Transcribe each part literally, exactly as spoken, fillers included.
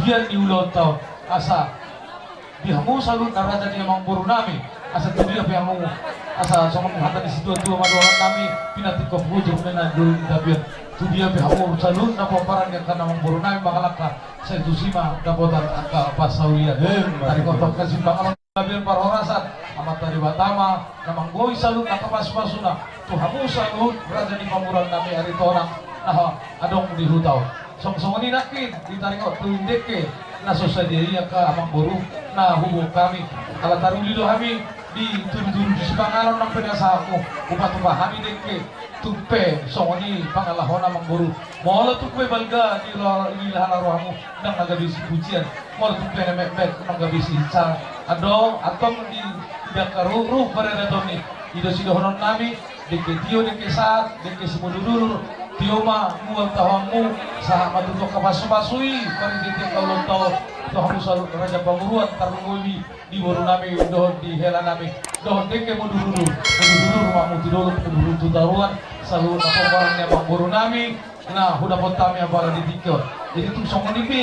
Dia ni ulaon taon asa di hamu saluhutna raja ni amangboru nami, asa tu dia pe hamu, asa songon hata ni situatua ma dohonon nami, pinantikhon bujur ma na dulu di tapian. Tu dia pe hamu saluhutna pomparan ni angka na amangboru nami mangalangka, sai tusi ma dapotan angka parsaulian. Taringot tu angka sipanganon, gabean parhorasan, Amanta Debata ma na manggohi saluhut angka pasupasuna tu hamu saluhut raja ni pamoruon nami Aritonang na adong di huta on. Songon songon i nangkin di taringot tu dengke na so sadia i angka amangboru na huboan hami. Ala taruli do hami di tudutudu ni sipanganon nang pe na sahatmu, hupatupa hami dengke. Tumpe songon i pangalahona amangboru. Molo tumpe balga di lo-, di lahala rohamu, ndang na gabe sipujian. Molo tumpe na metmet, ndang gabe sihinsa. Ado, antong di, di angka ruhut, ruhut paradaton i. I do sidohonon nami, dengke tio, dengke sahat, dengke simudurdudur. Tio ma mual tahuanmu, sahat ma tutu angka pasupasu i, parindean angka ulaon taon, tu hamu saluhut raja pamoruon, tarlumobi di boru nami dohot di hela nami, dohot dengke mudurdudur, mudurdudur ma hamu tu dolok, mudurdudur tu toruan, saluhut na pomparan ni amangboru nami na hudapot hami apala di tingki on. Jadi tung songon i pe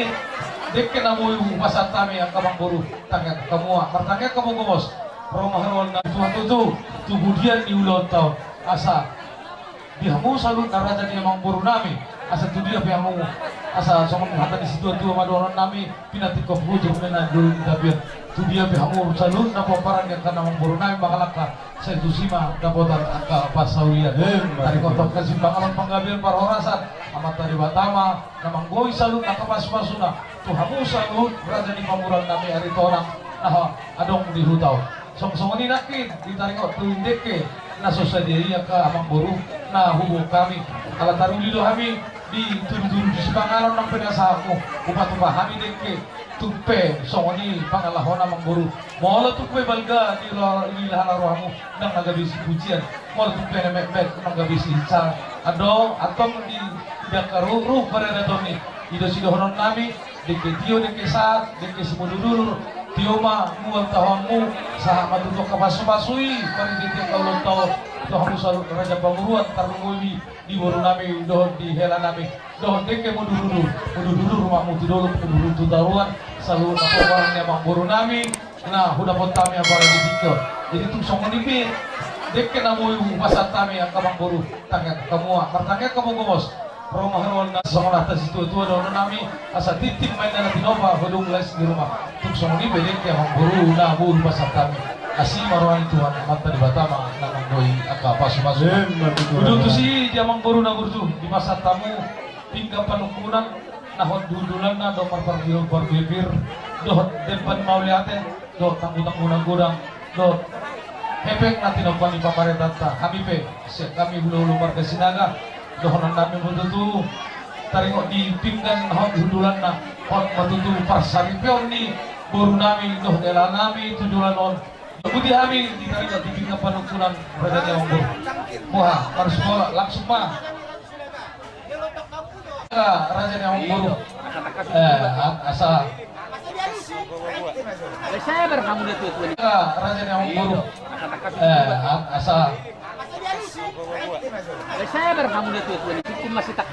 dengke na boi hupasahat hami angka amangboru, tangiang hamu ma, martangiang hamu gomos, ro ma roha na tuha tutu, tu pudian ni ulaon taon, asa di hamu saluhutna raja ni amangboru nami, asa tu dia pe hamu, asa songon hata ni situatua ma dohonon nami, pinantikhon bujur ma na dulu di tapian. Tu dia pe hamu saluhutna pomparan ni angka na amangboru nami mangalangka, sai tusi ma dapotan angka parsaulian. Taringot tu angka sipanganon, panggabean parhorasan, Amanta Debata ma na manggohi saluhut angka pasupasuna tu hamu saluhut raja ni pamoruon nami Aritonang na adong di huta on. Songon songon i nangkin di taringot tu dengke na so sadia i angka amangboru na huboan hami. Ala taruli do hami di tudutudu ni sipanganon nang pe na sahatmu, hupatupa hami dengke. Tumpe songon i pangalahona amangboru. Molo tumpe balga di lo-, di lahala rohamu, ndang na gabe sipujian. Molo tumpe na metmet, ndang gabe sihinsa. Ado, antong di, di angka ruhut, ruhut paradaton i. I do sidohonon nami, dengke tio, dengke sahat, dengke simudurdudur. Tio ma mual tahuanmu, sahat ma tutu angka pasupasu i, parindean angka ulaon taon, tu hamu saluhut raja pamoruon, tarlumobi di boru nami dohot di hela nami, dohot dengke mudurdudur, mudurdudur ma hamu tu dolok, mudurdudur tu toruan, saluhut na pomparan ni amangboru nami na hudapot hami apala di tingki on. Jadi tung songon i pe dengke na boi hupasahat hami angka amangboru, tangiang hamu ma, martangiang hamu gomos, ro ma roha na, songon hata situatua dohonon nami, asa tintin ma inna na tinopa, hodung las di ruma. Tung songon i pe dengke amangboru na boi hupasahat hami. Asi ma roha ni Tuhan Amanta Debata ma na manggohi angka pasupasu. Udu tusi di amangboru na burju, dipasahat hamu pinggan panungkunan na hot di hundulanna dohot marparbihon parbibir, dohot demban mauliate, dohot tanggutanggu na godang, dohot hepeng na tinompa ni pamaretanta. Hami pe, sian hami hulahula marga Sinaga, dohonon nami ma tutu, taringot di pinggan na hot di hundulanna, hot ma tutu parsaripeon ni boru nami dohot hela nami tu joloan on. Puji hami di taringot di pinggan panungkunan raja ni amangboru. Muha, marsibola, langsung ma. Raja ni amangboru. Eh, a-, asa. Sabar hamu na tuatua ni. Raja ni amangboru. Eh, a-, asa. Sabar hamu na tuatua ni. Hukum masih tak.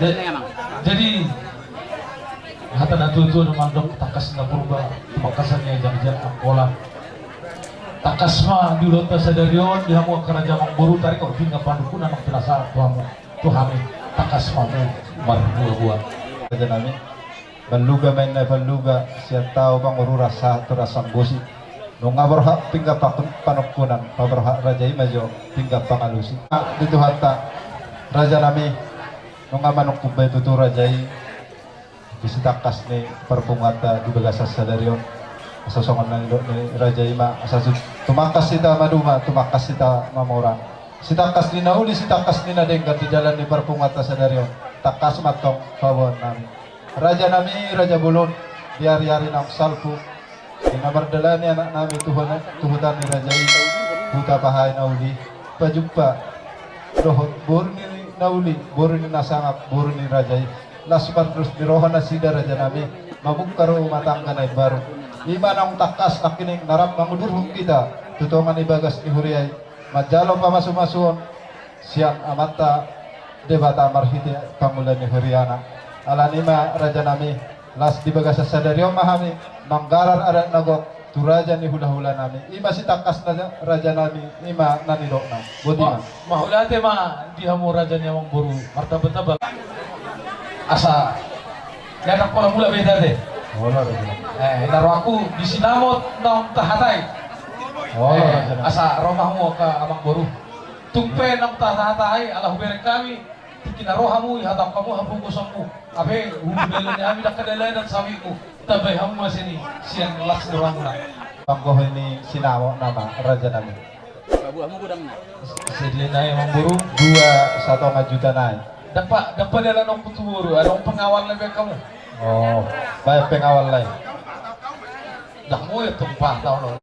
Jadi hata na tuatua na mandok tangkas na purba, pamangkasan ni ajang-ajang Angkola. Tangkas ma di ulaonta sadari on di hamu angka raja amangboru, taringot pinggan panungkunan nang pe na sahat tu hamu. Tu hami, tangkas ma hamu marbuabua. Raja nami, balluga ma inna balluga, sian tao pangururan sahat tu rasambosi. Nunga borhat pinggan pa-, panungkunan, paborhat raja i ma jo pinggan pangalusi. Di Tuhanta, raja nami, nunga manungkun be tutu raja i. Di sitangkas ni parpunguanta di bagasan sadari on. Asa songon na nidok ni raja i ma, asa su-, tumangkas hita maduma, tumangkas hita mamora. Sitangkas ni na uli, sitangkas ni na denggan di dalan ni parpunguanta sadari on. Tangkas ma antong paboaon nami. Raja nami, raja bolon, di ari-ari naung salpu. Di na mardalani anak nami tu hona-, tu huta ni raja i, huta Pahae na uli, pajumpa dohot boru ni na uli, boru ni na sangap, boru ni raja i. Las mardos ni roha nasida raja nami, mamungka rumah tangga na imbaru. I ma naung tangkas nangkining na rap mangudurhon hita tu tonga ni bagas ni huria i, manjalo pamasumasuon sian Amanta Debata marhite pangula ni huriana. Alani i ma raja nami, Las di bagasan sadari on ma hami manggarar adat na gok tu raja ni hulahulanami. I ma sitangkasna rajanami, i ma na nidokna. Boti ma. Mauliate ma di hamu raja ni amangboru, martamba-tamba. Asa, ya, ndang pola mula be hita ate. Pola be hita. Eh, na rohangku di sinamot naung tahatai. Pola be hita. Asa ro ma hamu angka amangboru. Tung pe naung tahatai, ala hubereng hami. Tingki na ro hamu, ihatahon hamu hapogosanmu. Hape, ulu dalan ni hami, ndang hadalanan samitmu. Tambai hamu ma sian i, sian las ni rohamuna. Panggohi ni sinamot nama rajanami. Sadia nai amangboru. Dua satonga juta nai. Ndang pa, ndang pa dalanonku tu boru, adong pengawal nai baen hamu. O, baen pengawal nai. Ndang, molo tumpah taon on.